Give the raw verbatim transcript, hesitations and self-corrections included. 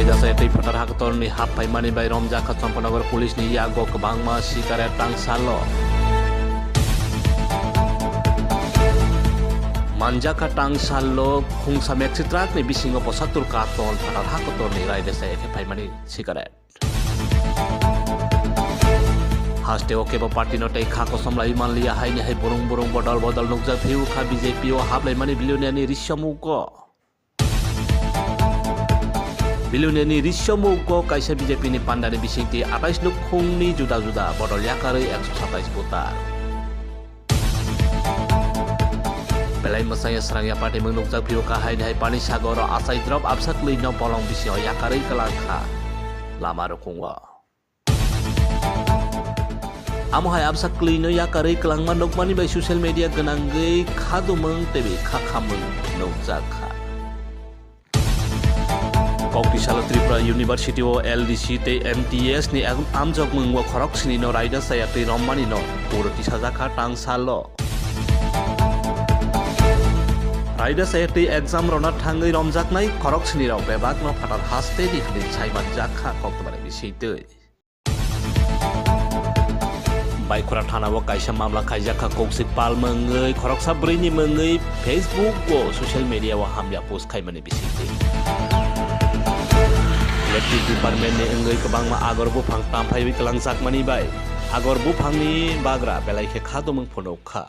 Raida saya twi phatar haktorni hap phaimani bai romjakha Champanagar police ni yago kwbangma sikare tangsalo. Manjakha tangsalo khungsa maxi truck ni bisingo posattur carton phatar haktorni raida saya khe phaimani sikare. Hasteo kebo party no tei kha kosom lai manliya haini hai burung burung bodol bodol nukjak phiu kha B J P o haplaimani billionaire ni risyomugo. Billionaire ni risyomugo kaisa B J P ni pandani bisingtwi atais nukhungni juda juda bodol yakarwi ekso satais voter. Belai mwsangya srangya patimung nukjak phiu kha haini hai Pani Sagoro achai drop absa kwlwino bolong bisingo yakarwi kwlangkha lama rukungo. Amo hai absa kwlwino yakarwi kwlangma nukmani bai social media gwnangwi khadumung tei kha khamung nukjak kha. Koktisalo Tripura University o L D C tei M T S ni am-, amjokmung o khorok sini no raida chaya twi rommani no puro tisajakha tangsalo. Raida chaya twi exam rona thangwi romjaknai khorok sini rok bebak no phatar haste ni hwnwi saimanjakha koktwmani bisingtwi. Baikhura thana o kaisa mamla khaijak kha koksik pal mungwi khoroksa bwrwi ni mungwi Facebook o social media o hamya post khaimani bisingtwi. Electric department ni wngwi kwbangma agor buphang tamphaiwi kwlangjakmani bai agor buphangni bagra belai khe khatumung phunuk kha.